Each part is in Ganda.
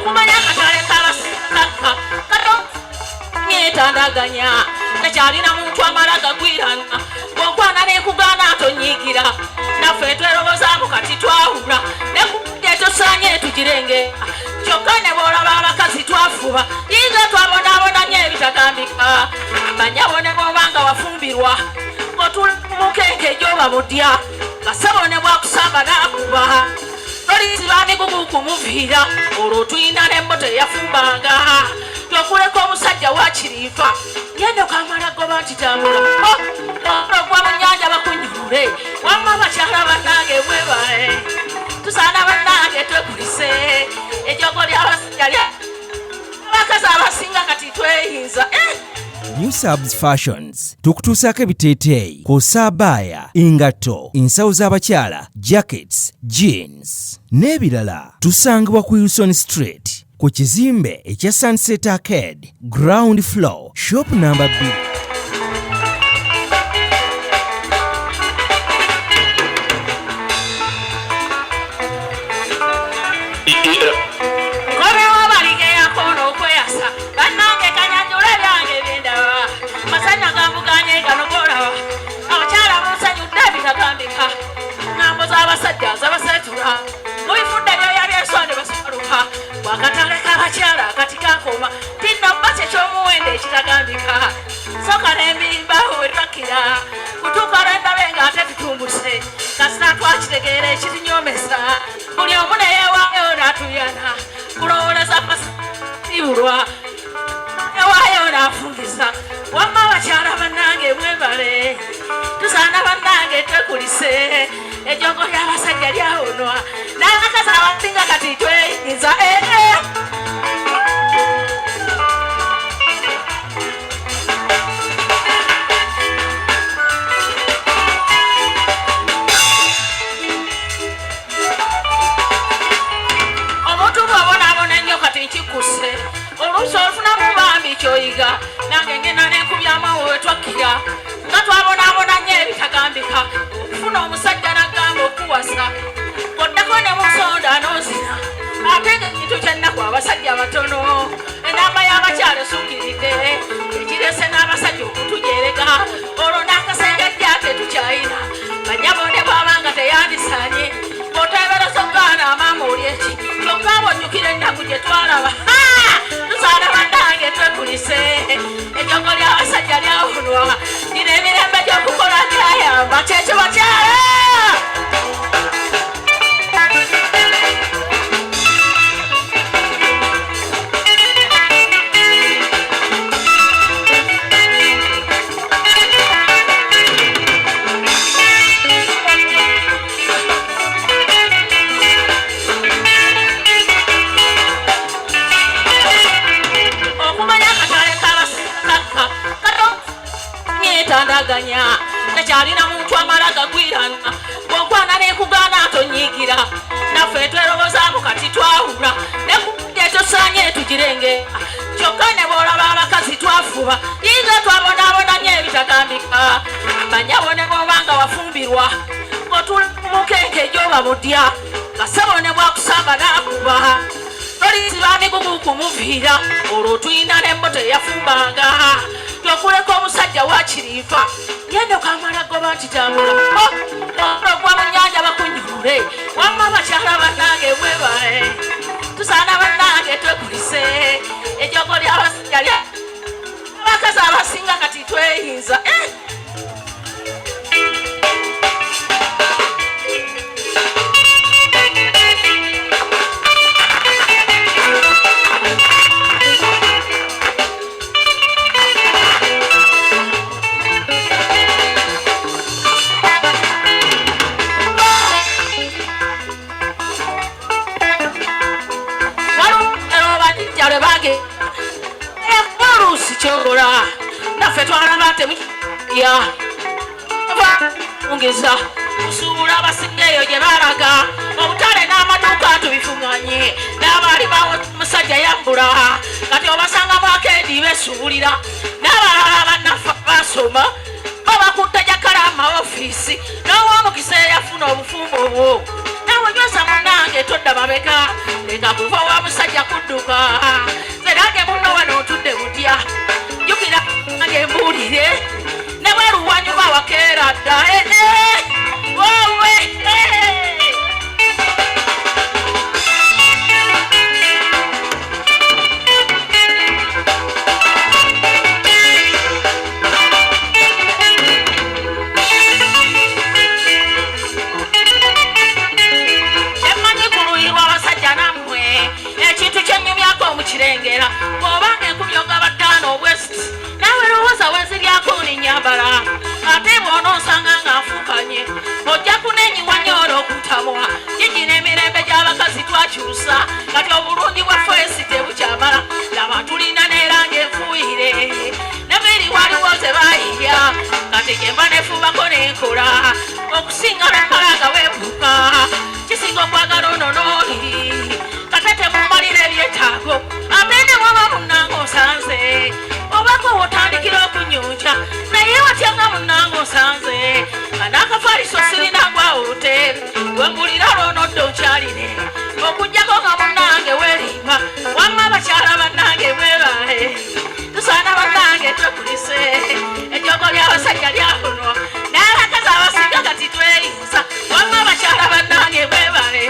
Okumanya akatale k'abasakka kato nyetandaganya takyalina muntu amala gagwirana bw'okwana nekugaana tonyiigira naffe twerobozaamu kati twawula nekuetosaanye tugirenge kyokka ne bw'olaba abakazi twafuba yinza twabonaabona nyo ebitagambika banyabo ne bw'oba nga wafumbirwa ng'otulamukenke gyoba budya nga ssebo ne bwakusamba n'akuba tolisiba migugu kumuviira olwo tulina n'emmoto eyafumbanga tokuleka omusajja wakiriifa yendo kamala goba nti tambula ogwa mu nyanja bakunyulule wamma abakyala bannange mwebale tusaana bannange twekulise ejogo lyabasajja lya abakazi abasinga kati tweyinza eh! New Subs Fashions tukutuusaako ebiteeteeyi kw'ossa abaaya, engatto, ensawo z'abakyala, jackets, jeans n'ebirala. Tusangibwa ku Wilson Street ku kizimbe ekya Sunset Arcade, ground floor, shop number B. Nkomewo baligeyako n'okweyasa bannange kanyanjula byange byendaba masanya gambuganye gano golaba abakyala munsanyudde ebitagambika ŋŋambo z'abasajja zabaseetula mubifudde byoya byensonde basaluka bwakatale k'abakyala kati kakoma tinno mba kyekyomuwendo ekitagambika soka nembimba wetwakira kutuuka lwendabe nga ate tutumbuse kasita twakitegeera ekitunyomesa buli omu neyewaayo natuyana kulowoleza ibulwa ewaayo nafungiza wamma abakyala bannange mwebale tusaana bannange twekulise ejogo ly'abasajja lyawonwa n'abakazi abasinga kati tweyinza eh, eh. Omuntu bw'obonaabona ennyo kati nkikkusse oluusi olufunamu bambi kyoyiga nange ngenda nenkubyamu awo wetwakkira nga twabonaabona nnyo ebitagambika okufuna omusajja nagamba okuwasa oddako ne musonda n'ozina ate nga ekintu kyennaku abasajja batono enamba y'abakyala esukkiridde ekirese n'abasajja okutujerega olwo n'akasengejja tetukyayina banyabo ne bwaba nga teyandisaanye oteebereza okugaana amaama oli eki kyokka bw'ojjukira ennaku gye twalaba tusaana bannange twekulise ejogo ly'abasajja lyawunwa gino emirembe gy'okukola gyayamba kyekyo bakyala. Okumanya akatale k'abasakka kato nyetandaganya takyalina muntu amala gagwirana bw'okwana nekugaana tonyiigira naffe twerobozaamu kati twawula nekuetosaanye tugirenge kyokka ne bw'olaba abakazi twafuba yinza twabonaabona nyo ebitagambika banyabo ne bw'oba nga wafumbirwa ng'otulamukenke gyoba budya nga ssebo ne bwakusamba n'akuba tolisiba migugu kumuviira olwo tulina n'emmoto eyafumbanga tokuleka omusajja wakiriifa yendo kamala goba nti tambula ogwa mu nyanja bakunyulule wamma abakyala bannange mwebale tusaana bannange twekulise ejogo lyabasajja lya abakazi abasinga kati tweyinza eh! Oluusi kyokola naffe twalaba temutya ongeza kusuubula abasinga eyo gye balaga obutale n'amaduuka tubifunganye n'abaali bawo musajja yambula kati obasanga mu akeedi besuubulira n'abalala bannaffe basoma babakutte jakala amaofiisi n'ow'omukisa eyafuna obufumbo obwo nawe nyweza munnange todda mabega leka kuva wa musajja kudduka. twakyusa kati obulungi bwa face tebukyamala. Laba tulina n'erangi enfuuyire, nemiri waliwo ze bayiya. Kati gyemba nefubako nenkola okusinga lwemmala nga weebuuka, kisinga okwagala ono n'oli kate temumalira ebyetaago. Ate ne bwaba munnange osanze obako wotandikira okunyunja, naye watya nga munnange osanze nga n'akafaliso sirina gwawute wembulira lwonodde onkyalire, okugjako nga munnange weerimba. Wamma abakyala bannange mwebale, tusaana bannange twekulise. Ejjogo ly'abasajja lyafunwa n'abakazi abasinga kati tweyinza. Wamma abakyala bannange mwebale,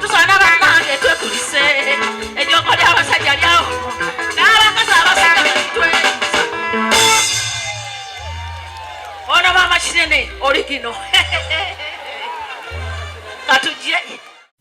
tusaana bannange twekulise. Ejjogo ly'abasajja lyafunwa n'abakazi abasinga kati tweyinza. Ono maama kinene oligino katujje.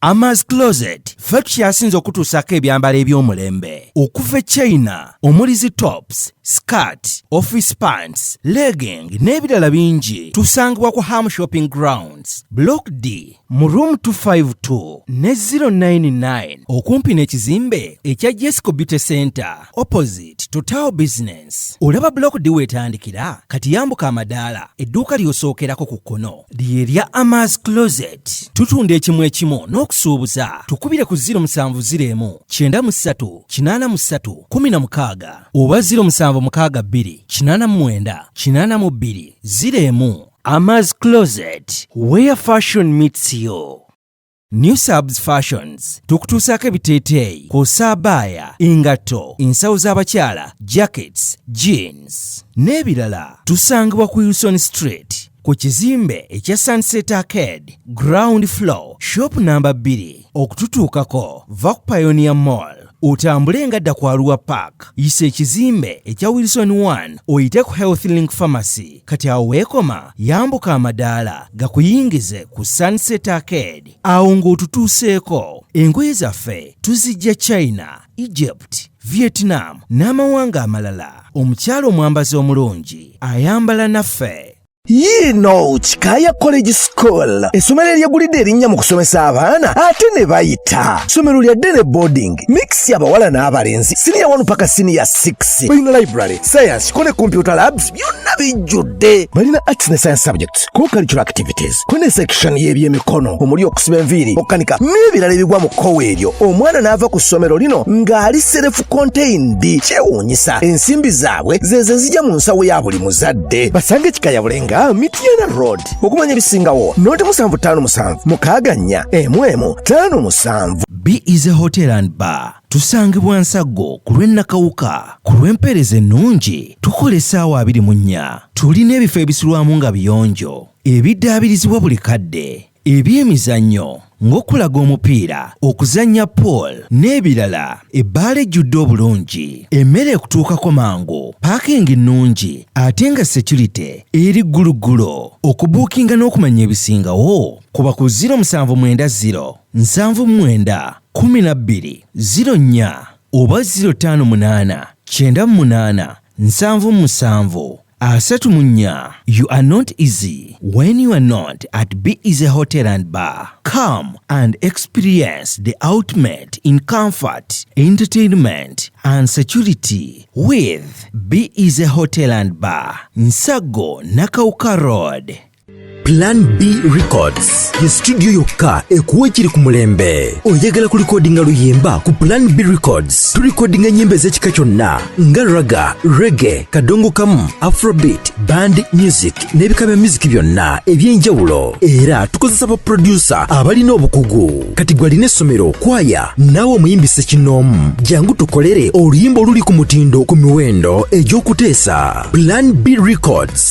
Amas Closet ffe tukyasinze okutuusaako ebyambalo eby'omulembe okuva e China, omuli zi tops, skirt, office pants, legging n'ebirala bingi. Tusangibwa ku Ham Shopping Grounds, Block D, mu room 252 ne 099, okumpi n'ekizimbe ekya Jesco Beauty Center, opposite Total Business. Olaba Block D weetandikira, kati yambuka amadaala, edduuka ly'osookerako ku kkono lye lya Amas Closet. Tutunda ekimu ekimu n'okusuubuza. Tukubire ku 0701 93 83 16 oba 0762 89 82 01. Amas Closet, where fashion meets you. New Subs Fashions tukutuusaako ebiteeteeyi kw'ossa abaaya, engatto, ensawo z'abakyala, jackets, jeans n'ebirala. Tusangibwa ku Wilson Street ku kizimbe ekya Sunset Arcade, ground floor, shop namba 2. Okututuukako, va ku Pioneer Mall otambule nga dda ku Arua Park, yisa ekizimbe ekya Wilson 1, oyite ku Health Link Pharmacy. Kati awo weekoma, yambuka amadaala gakuyingize ku Sunset Arcade. Awo ng'otutuuseeko. Engoye zaffe tuzijja China, Egypt, Vietnam n'amawanga amalala. Omukyala omwambazi omulungi ayambala naffe. Yiino Kikaaya College School, essomero eryegulidde erinnya mu kusomesa abaana ate ne bayita. Ssomero lya day ne boarding mix, abawala n'abalenzi, siniya 1 paka siniya 6. Balina library, science ko ne computer labs, byonna bijjudde. Balina arts ne science subjects, co-curricular activities, ko ne section y'ebyemikono omuli okusiba enviiri, okukanika n'ebirala ebigwa mu kkowa eryo. Omwana n'ava ku ssomero lino ng'ali self contained. Kyewuunyisa, ensimbi zaabwe zezo ezijja mu nsawo ya buli muzadde. Basange Kikaya Bulenga, Mityana Road. Okumanya ebisingawo, noti 757 64 11 57. B is a Hotel and Bar. Tusangibwa Nsaggo ku lw'e Nakawuka. Ku lw'empeereza ennungi, tukola essaawa 24. Tulina ebifo ebisulwamu nga biyonjo, ebiddaabirizibwa buli kadde, ebyemizannyo ng'okulaga omupiira, okuzannya pool n'ebirala, ebbaala ejjudde obulungi, emmere ekutuukako mangu, parking nnungi ate nga security eri gguluggulo. Okubuukinga n'okumanya ebisingawo, kuba ku 0790 79 12 04 oba 058 98 77 34. You are not easy when you are not at Be Easy Hotel and Bar. Come and experience the ultimate in comfort, entertainment, and security with Be Easy Hotel and Bar, Nsago, Nakawuka Road. Plan B Records ye studio yokka ekuwa ekiri ku mulembe. Oyagala kulikodinga luyimba? Ku Plan B Records tulikodinga ennyimba ez'ekika kyonna nga ragga, reggae, kadongo kamu, afrobeat, band music n'ebika bya music byonna eby'enjawulo. Era tukozesa ba producer abalina obukugu. Kati gwe alina essomero, kwaya, naawe omuyimbi ssekinnoomu, jangu tukolere oluyimba oluli ku mutindo ku miwendo egy'okuteesa. Plan B Records.